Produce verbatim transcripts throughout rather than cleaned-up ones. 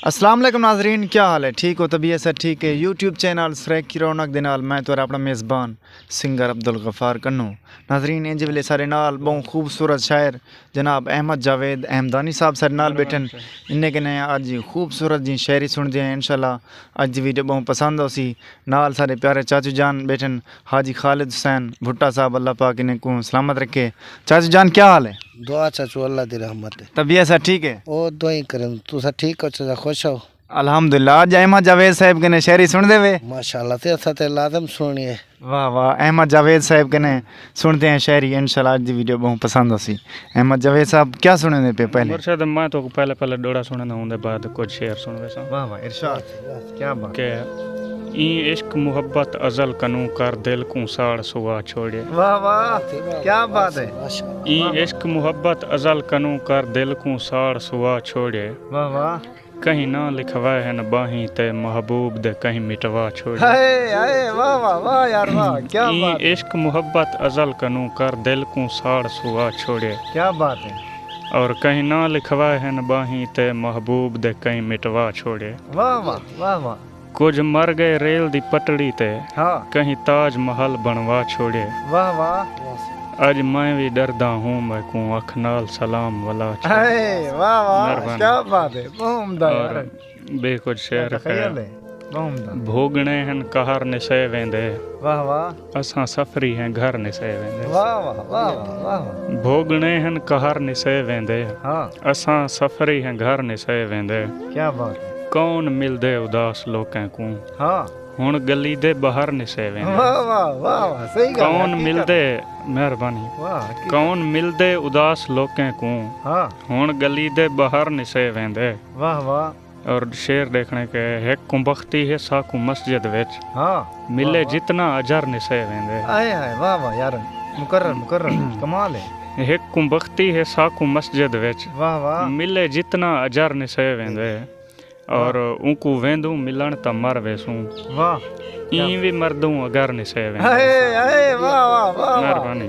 السلام علیکم ناظرین، کیا حال ہے؟ ٹھیک ہو؟ طبیعت سب ٹھیک ہے؟ یوٹیوب چینل سرائیکی رونق دے نال میں تہاݙا اپݨا میزبان سنگر عبدالغفار کنوں۔ ناظرین، انج ویلے ساݙے نال ٻہوں خوبصورت شاعر جناب احمد جاوید احمدانی صاحب ساݙے نال ٻیٹھن۔ انہیں کنے اڄ خوبصورت جی شاعری سݨدے ہیں۔ انشاءاللہ اڄ دی ویڈیو ٻہوں پسند ہوسی۔ نال ساݙے پیارے چاچو جان ٻیٹھن، حاجی خالد حسین بھٹہ صاحب، اللہ پاک انہیں کوں سلامت رکھے۔ چاچو جان، کیا حال ہے؟ دعا چاچو، اللہ دی رحمت ہے۔ طبیعت سب ٹھیک ہے؟ او دعائیں کرن، تساں ٹھیک ہو چاچا، خوش ہو؟ الحمدللہ۔ اڄ احمد جاوید صاحب کنے شاعری سݨدے وے؟ ماشاءاللہ، تے اساں تے لازم سُݨنی ہے۔ واہ واہ، احمد جاوید صاحب کنے سݨدے ہیں شاعری، انشاءاللہ اڄ دی ویڈیو ٻہوں پسند ہوسی۔ احمد جاوید صاحب، کیا سݨیندے پئے پہلے؟ مرشد، میں تو پہلے، پہلے ݙوہڑا سݨیندا، اوندے بعد کچھ شعر سݨویساں۔ واہ واہ، ارشاد۔ کیا بات۔ کہ ایں عشق محبت ازل کنوں کر دل کوں ساڑ سوا چھوڑے۔ واہ واہ، کیا بات ہے۔ ایں عشق محبت ازل کنوں کر دل کوں ساڑ سوا چھوڑے۔ واہ واہ۔ کہیں ناں لکھوائے ہن ٻاہیں تے محبوب دے، کہیں مٹوا چھوڑے۔ ہائے ہائے، واہ واہ واہ یار واہ، کیا ایں بات ہے۔ عشق محبت ازل کنوں کر دل کوں ساڑ سوا چھوڑے۔ کیا بات ہے۔ اور کہیں ناں لکھوائے ہن ٻاہیں تے محبوب دے، کہیں مٹوا چھوڑے۔ واہ واہ واہ واہ۔ کجھ مر ڳئے ریل دی پٹڑی تے، ہاں۔ کہیں تاج محل بݨوا چھوڑے۔ واہ واہ۔ اڄ میں وی ݙردا ہوں، میکوں اکھ نال سلام ولا چھوڑے۔ ہائے، واہ واہ، مہربانی۔ کیا بات ہے، ٻہوں عمدہ اور یار۔ ٻئے کجھ شعر کیا تخیل ہے۔ ہے، ٻہوں عمدہ۔ بھوڳݨے ہن قہر نسے ویندے۔ واہ واہ۔ اساں سفری ہیں گھر نسے ویندے۔ واہ واہ، واہ واہ، واہ واہ۔ بھوڳݨے ہن قہر نسے ویندے۔ ہاں۔ اساں سفری ہیں گھر نسے ویندے۔ کیا بات ہے۔ کون ملدے اداس لوکیں کوں۔ ہاں۔ ہݨ ڳلی دے ٻاہر نسے ویندے۔ واہ واہ، واہ واہ، صحیح ڳالھ ہے، کون حقیقت۔ ملدے، مہربانی۔ واہ، حقیقت۔ کون ملدے اداس لوکیں کوں۔ ہاں۔ ہݨ ڳلی دے ٻاہر نسے ویندے۔ واہ واہ۔ اور شعر ݙیکھݨے کہ ہک کوں بختی ہے ساکوں مسجد وچ۔ ہاں۔ ملے واہ واہ۔ جتنا اجر نسے ویندے۔ ہائے ہائے، واہ واہ یار، مکرر، مکرر، کمال ہے۔ ہک کوں بختی ہے ساکوں مسجد وچ۔ واہ واہ۔ ملے جتنا اجر نسے ویندے۔ اور واہ۔ اونکوں ویندوں ملݨ تاں مر ویسوں۔ واہ۔ ایں وی مردوں اگر نسے ویندے۔ ہائے، ہائے، واہ، واہ، واہ، واہ۔ مہربانی۔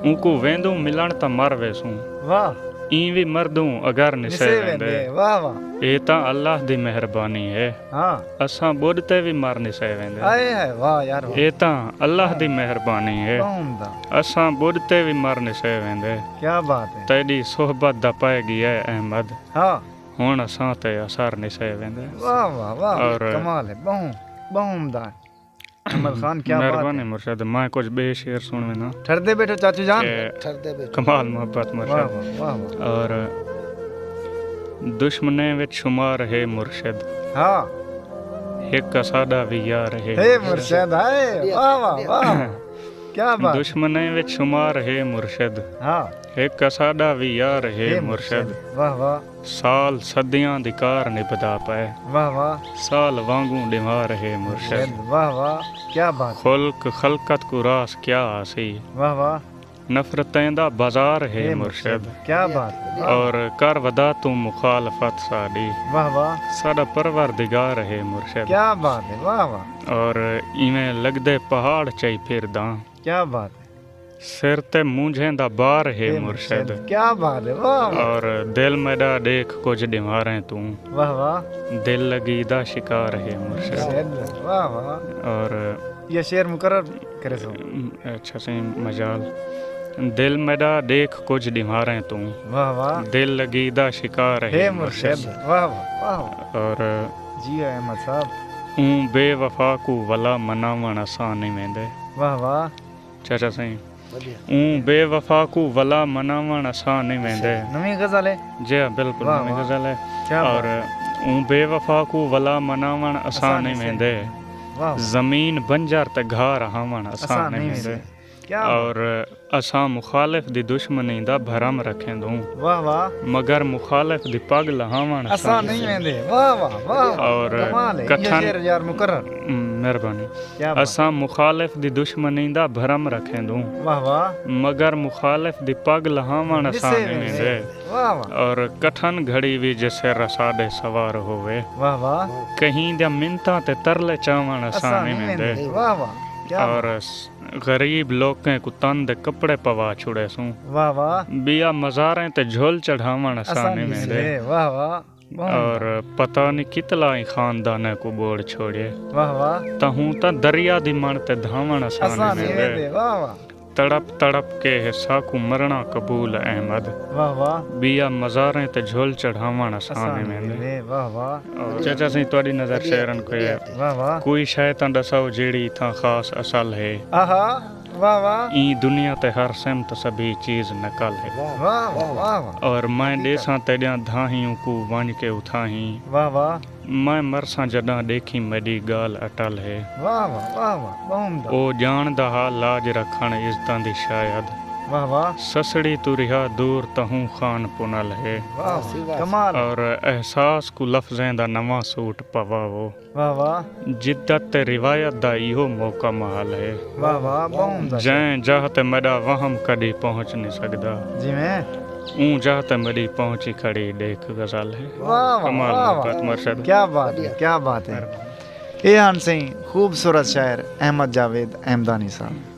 اونکوں ویندوں ملݨ تاں مر ویسوں۔ واہ۔ ایں وی مردوں اگر نسے نسے ویندے۔ ویندے، واہ، واہ۔ اے تاں اللہ دی مہربانی ہے۔ ہاں۔ اساں ٻݙ تے وی مر نسے ویندے۔ ہائے، ہائے، واہ یار، واہ۔ اے تاں اللہ دی مہربانی ہے۔ ٻہوں عمدہ۔ اساں ٻݙ تے وی مر نسے ویندے۔ کیا بات ہے۔ تیݙی صحبت دا پئے ڳیا ہے احمد۔ ہاں۔ ہݨ اساں تے اثر نسے ویندے۔ واہ واہ واہ، اور کمال ہے، ٻہوں، ٻہوں عمدہ ہے۔ احمد خان، کیا بات ہے۔ مہربانی مرشد، میں کجھ ٻئے شعر سݨوینداں۔ ٹھردے ٻیٹھو چاچو جان۔ کہ ٹھردے ٻیٹھو۔ کمال محبت مرشد۔ واہ واہ، واہ واہ۔ اور دشمنیں وچ شمار ہے مرشد۔ ہاں۔ ہک اساݙا وی یار ہے ہے مرشد۔ مرشد، ہائے، واہ واہ، واہ۔ کیا بات۔ دشمنیں وچ شمار ہے مرشد۔ ہاں۔ ہک اساݙا وی یار ہے ہے مرشد۔ مرشد۔ واہ واہ۔ سال صدیاں دی کار نبھدا پئے۔ واہ واہ۔ سال وانگوں ݙیوار ہے مرشد۔ مرشد، واہ واہ، کیا بات ہے۔ خلق خلقت کوں راس کیا آسی۔ واہ واہ۔ نفرتیں دا بازار ہے ہے مرشد۔ مرشد، کیا بات ہے۔ اور کر ودا توں مخالفت ساݙی۔ واہ واہ۔ ساݙا پروردگار ہے مرشد۔ کیا بات ہے، واہ واہ۔ اور ایویں لڳدے پہاڑ چئی پھرداں۔ کیا بات ہے۔ سر تے مونجھیں دا بار ہے اے مرشد۔ مرشد، کیا بات ہے، واہ واہ۔ اور دل میݙا ݙیکھ کجھ ݙیواریں توں۔ واہ واہ۔ دل لڳی دا شکار ہے مرشد۔ مرشد، واہ واہ۔ اور یہ شعر مکرر کرے سو۔ اچھا سئیں مجال۔ دل میݙا ݙیکھ کجھ ݙیواریں توں۔ واہ واہ۔ دل لڳی دا شکار ہے ہے مرشد۔ مرشد، واہ واہ، واہ واہ۔ اور جی احمد صاحب۔ اوں بے وفا کوں ولا مناوݨ اساں نہیں ویندے۔ واہ واہ۔ چاچا سئیں۔ ودھیا۔ اوں بے وفا کوں ولا مناوݨ اساں نہیں ویندے۔ نویں غزل ہے؟ جی ہاں، بالکل واہ نویں واہ۔ غزل ہے۔ کیا بات۔ اور اوں بے وفا کوں ولا مناوݨ اساں اساں نہیں نہیں ویندے۔ واہ واہ۔ زمین بنجر تے گھا رہاوݨ اساں اساں نہیں نہیں ویندے۔ ویندے۔ کیا بات۔ اور اساں مخالف دی دشمنی دا بھرم رکھیندوں۔ واہ واہ۔ مگر مخالف دی پڳ لہاوݨ اساں اساں نہیں نہیں ویندے۔ واہ واہ، واہ واہ۔ اور کمال ہے۔ یہ کٹھن شعر یار مکرر۔ م، مہربانی۔ کیا بات۔ اساں مخالف دی دشمنی دا بھرم رکھیندوں۔ واہ واہ۔ مگر مخالف دی پڳ لہاوݨ اساں نسے نہیں ویندے۔ ویندے۔ واہ واہ۔ اور کٹھن گھڑی وی جے سر اساݙے سوار ہووے۔ واہ واہ۔ کہیں دیاں منتاں تے ترلے چاوݨ اساں اساں نہیں نہیں ویندے۔ ویندے۔ واہ واہ۔ کیا اور بات۔ س-، غریب لوکیں کوں تن دے کپڑے پوا چھڑیسوں۔ واہ واہ۔ ٻیا مزاریں تے جھل چڑھاوݨ اساں اساں نہیں نہیں ویندے۔ ویندے۔ واہ واہ۔ اور پتہ نہیں کتلا ہی خاندانیں کوں ٻوڑ چھوڑیے۔ واہ واہ۔ تہوں تاں دریا دی مݨ تے دھاوݨ اساں اساں نہیں نہیں ویندے۔ ویندے۔ واہ واہ۔ تڑپ تڑپ کے ہے ساکوں مرݨا قبول احمد۔ واہ واہ۔ ٻیا مزاریں تے جھل چڑھاوݨ اساں اساں نہیں نہیں ویندے۔ ویندے۔ واہ واہ۔ اور چاچا سائیں، تہاݙی نظر شعرن کوئی ہے؟ واہ واہ۔ کوئی شے تاں ݙساؤ جیڑھی اتھاں خاص اصل ہے۔ آہا۔ واہ واہ۔ ایں دنیا تے ہر سمت سبھی چیز نقل ہے۔ واہ واہ واہ واہ۔ اور میں ݙیساں تیݙیاں دھاہیں کوں ونڄ کے اتھاہیں۔ واہ واہ۔ میں مرساں جݙاں ݙیکھیں میݙی ڳالھ اٹل ہے۔ واہ واہ واہ واہ، ٻہوں عمدہ۔ او ڄاݨدا ہا لاج رکھݨ عزتاں دی شاید۔ واہ واہ۔ سسڑی توں رہا دور تہوں خان پنل ہے۔ واہ واہ، کمال۔ اور احساس کوں لفظیں دا نواں سوٹ پواوو۔ واہ واہ۔ جدت تے روایت دا ایہو موقع محل ہے۔ واہ واہ، ٻہوں عمدہ۔ جئیں جاہ تے میݙا وہم کݙی پہنچ نہیں سڳدا۔ جیویں؟ اوں جاہ تے میݙی پہنچی کھڑی ݙیکھ غزل ہے۔ واہ واہ، کمال واہ واہ۔ محبت مرشد۔ کیا بات ہے، کیا بات ہے۔ اے ہن سئیں خوبصورت شاعر احمد جاوید احمدانی صاحب۔